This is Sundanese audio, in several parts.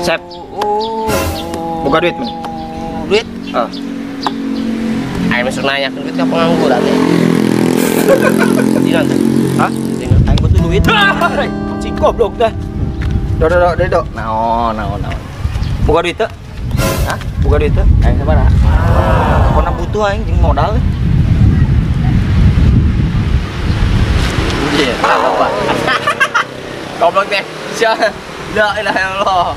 Sep. Buka duit mana? Duit? Ah. Aing masuk nanya duit ke pengangguran ya. Dina tuh. Hah? Aing butuh duit. Si goblok dah. Dok dok dok dok. Naon naon naon. Buka duit teu? Hah? Buka duit teu? Aing sabaraha? Pokona butuh aing jeung modal. Iya. Goblok teh. Sia. La ilaha illallah.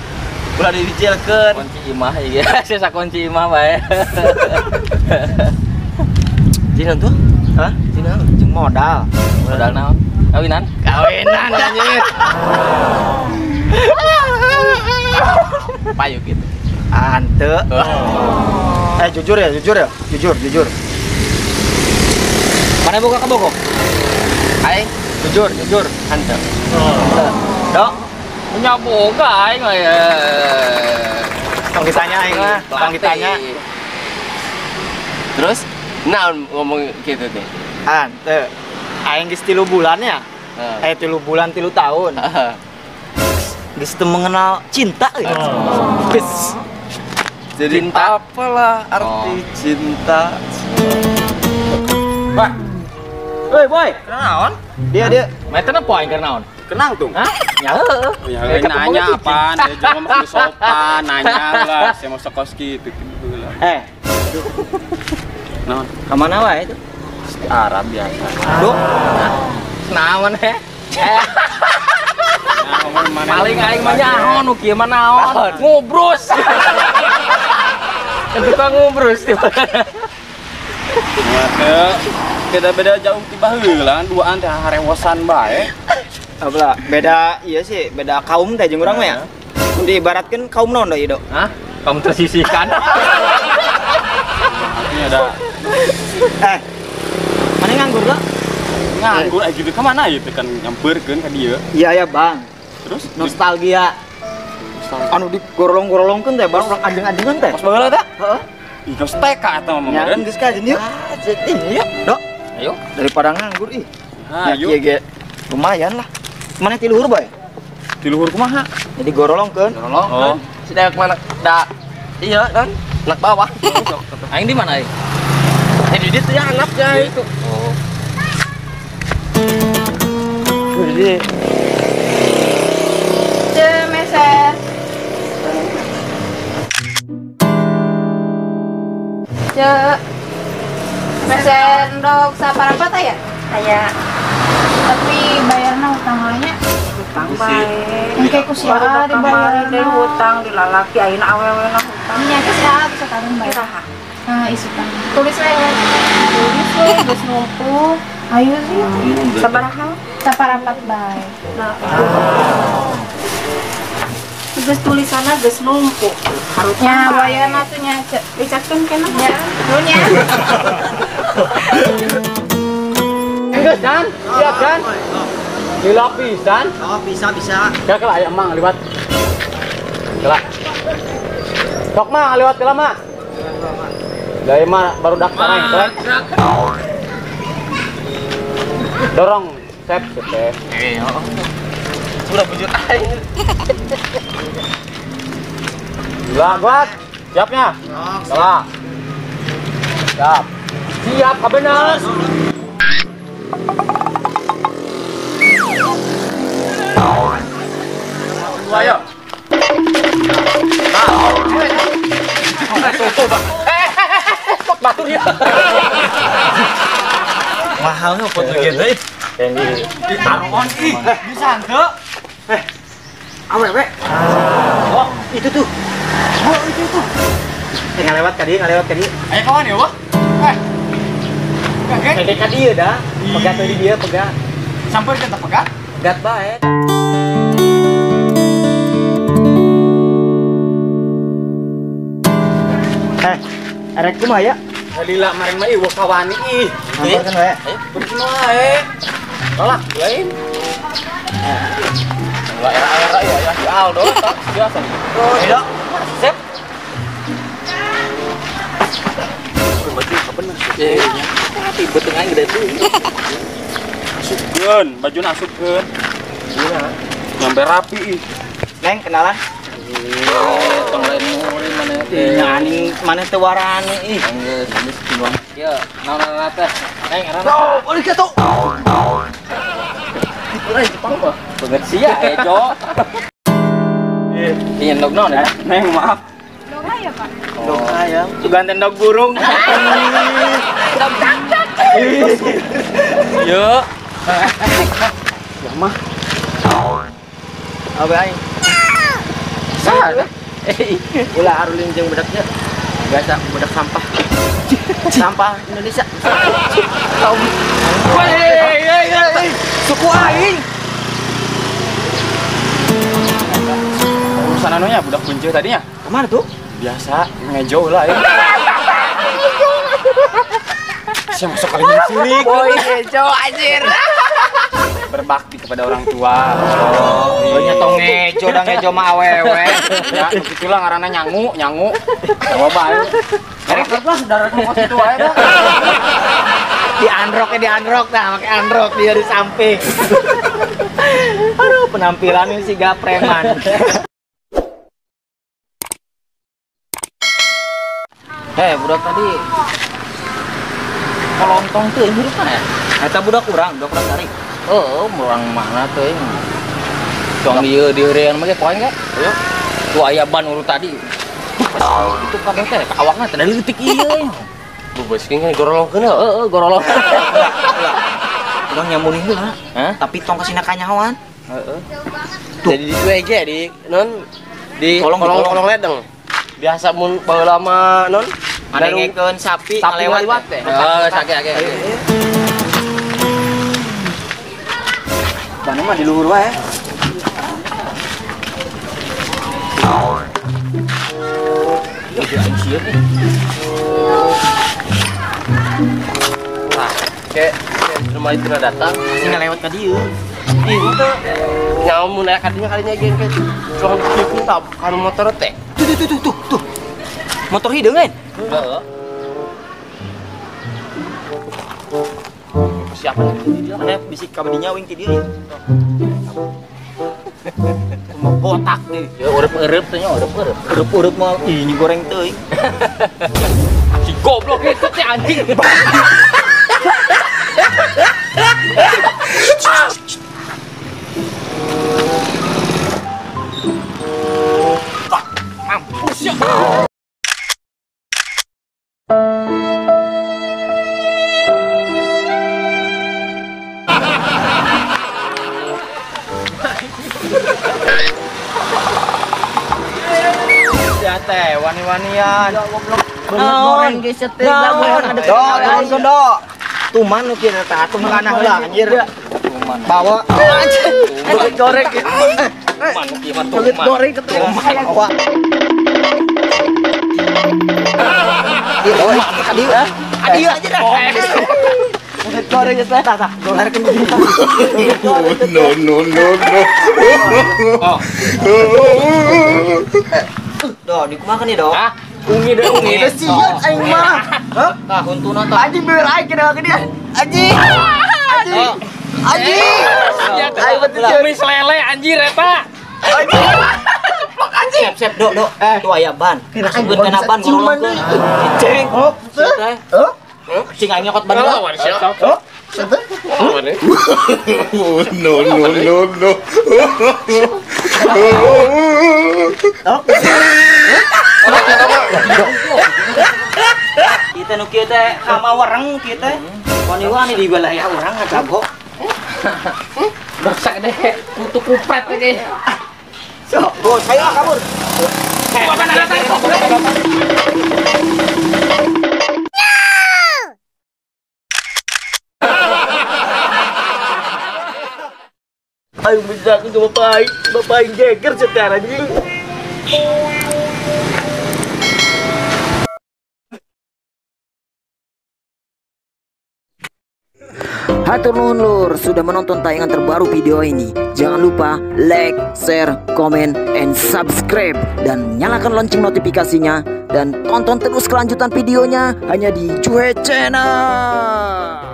Ulah dibicilkeun. Kunci imah ieu. Sesa kunci imah bae. Dina tuh? Hah? Dina jeung modal. Modal naon? Kawinan? Kawinan anjir. Payu gitu. Ante. Eh jujur ya, jujur ya. Jujur, jujur. Mana boga ka bogo? Aing jujur, jujur. Ante. Dok, punya boga aing mah ya. Tong ditanya aing mah, tong ditanya. Terus naon ngomong gitu teh? Ante. Aing geus 3 bulan ya. Eh 3 bulan 3 tahun. Geus teu mengenal cinta gitu. Geus. Jadi cinta apalah arti cinta? Wah. Woi, boy. Kenaon? Dia dia. Mete apa aing kenaon? Kenang tuh. Hah? Ya heueuh. Ya nanya apaan? Dia jangan ngomong sopan, nanya lah. Saya mau sekos gitu lah. Eh. Naon? Ka mana wae itu? Arab biasa. Duk. Naon he? Paling aing mah nyaho nu kieu mah naon? Ngubrus. Tukang ngubrus tiba. Beda-beda jauh tiba heula duaan teh harewosan bae. Apalah, beda iya sih, beda kaum teh jeung urang mah ya. Mun diibaratkeun kaum naon ieu, Dok? Hah? Kaum tersisihkan. Ini ada. Eh. Mana nganggur lah? Nganggur eh gitu ka mana ieu teh kan nyamperkeun ka dieu. Iya ya, Bang. Terus nostalgia. Anu digorolong-gorolongkeun teh bareng urang anjing-anjingan teh. Pas baheula teh? Heeh. Ih, geus TK eta mah meureun. Geus ka jeung yuk. Yuk, Dok. Ayo. Daripada nganggur ih. Ayo. Ya, ge lumayan lah. Mana ti luhur bae? Ti luhur kumaha? Jadi gorolongkeun. Gorolongkeun. Si dewek mana? Da. Iya, kan? Anak bawah. Aing di mana aing? Eh di ditu ya anaknya itu. Oh. Jadi Meser. Ce. Meser endog saparapat aya? Aya. Tapi bayarna hutang nya. Hutang bae. Engke ku sia dibayar deui hutang di lalaki ayeuna awewena hutang. Nya ke sia bisa tarung bayar. Iraha. Nah, isukan. Tulis we. Tulis we geus numpuk. Ayo sih. Sabaraha? Saparapat bae. Nah. Geus tulisanna geus numpuk. Harusnya bayarna tuh nya dicatkeun keneh nya. Nuhun nya. Geus dan, siap dan. Lila pisan. Oh, bisa bisa. Ya kela aya emang liwat. Kela. Sok mah liwat kela mah. Lah mah baru daftar aing teh. Dorong sep teh. Eh, sudah bujur aing. Gila, buat. Siapnya? Kela. Siap. Siap, kabener. Ayo. Batur ya. Mahalnya foto gitu. Ini taruhan ih. Bisa henteu? Eh. Awewe. Oh, itu tuh. Oh, itu tuh. Eh, ngalewat ka dieu, ngalewat ka dieu. Aya kawan ya, wah. Eh. Kakek ka dieu dah. Pegat di dieu, pegat. Sampeurkeun teh pegat. Pegat bae. Eh, erek kumaha ya? Lila mareng mah ieu kawani ih. Sampeurkeun wae. Ayo, turun wae. Tolak lain. Lah era-era ya ya si Aldo tak biasa. Ayo, Sep. Berarti bener sih. Tapi beteng aing gede tuh. Asupkeun, bajuna asupkeun. Iya. Nyampe rapi ih. Neng, kenalan. Tong lain murim maneh teh. Nya aning maneh teh warani ih. Geus geus kiluan. Ieu naon-naon teh. Neng ngaranna. Oh, arigato. Urang Jepang mah. Banget sia ejo. Iya endog naon ya? Neng maaf. Dog ayam, Pak. Dog ayam. Sugan endog burung. Dog cak-cak. Yo. Ya mah. Awe aing. Saha? Ulah arulin jeung budaknya. Biasa budak sampah. Sampah Indonesia. Hei, suku aing. Urusan anunya budak punce tadinya. Kemana tuh? Biasa ngejo lah ya. Saya masuk kali ini sirik. Boy ngejo anjir. Berbakti kepada orang tua. Oh, nya tong ngejo da ngejo mah awewe. Ya, begitulah ngaranna nyangu, nyangu. Jawa bae. Erek lah saudara kos itu wae dah. Di androknya di androk dah, pakai androk dia di samping. Aduh, penampilannya sih gak preman. Hei, budak tadi kolontong tuh ini hidup ya? Eta budak urang tarik. Oh, urang mana tuh ini? Tong dieu diheurean mah ge poe ge. Ayo. Tuh aya ban urut tadi. Itu kabeh teh ka awakna teh leutik ieu. Bubes kan gorolongkeun heuh. Heeh, gorolong. Urang nyambungin heula. Tapi tong kasina kanyahoan. Heeh. Jadi di dieu ge di non di kolong-kolong ledeng. Biasa mun baheula mah non ngadengekeun sapi ngalewat teh. Heeh, sake-ake. Bandung mah di luhur wae. Ieu aing sieun ih. Wah, ke rumah itu datang, sing ngalewat ka dieu. Ih, teu. Nyawa mun aya ka dinya kalinya ge ke cuang kieu tah kanu motor teh. Tuh tuh tuh tuh tuh. Motor hideung kan? Heeh. Siapa nih dia? Mana bisi kabadinya wing ti dieu. Cuma botak nih. Ya ureup-eureup teh nya ureup-eureup. Ureup-eureup mah ih goreng teuing. Si goblok itu teh anjing. Mampus ya. Ya teh wani-wanian. Goreng geus teh naon do. Tuman nu kieu tah tuman kana heula anjir. Tuman. Bawa anjir. Goreng. Tuman nu kieu mah tuman. Goreng ketuman. Bawa. Di bawa ka dieu. Ka dieu aja dah. Goreng geus teh tah. Dolarkeun. No no no no. Do, dikumakan nih, Do. Hah? Ungi deh, ungi. Teu sieun aing mah. Hah? Tah huntuna tah. Anjing beueur aing kena ke dia. Anjing. Anjing. Anjing. Aing betul kumis lele anjir eta. Anjing. Ceplok anjing. Sep sep do do. Tuh aya ban. Asupkeun kana ban gorolongkeun. Cing. Hah? Cing aing nyokot ban heula. Hah? No no no no. Kita nu kieu teh kama wereng kieu teh. Wani-wani di wilayah urang ngajabok. Baksa deh kutu kupret ge. Sok, bos, ayo kabur. Ayo bisa aku ke bapak aing jeger secara anjing. Hatur nuhun lur sudah menonton tayangan terbaru video ini. Jangan lupa like, share, komen, and subscribe dan nyalakan lonceng notifikasinya dan tonton terus kelanjutan videonya hanya di Juhe Channel.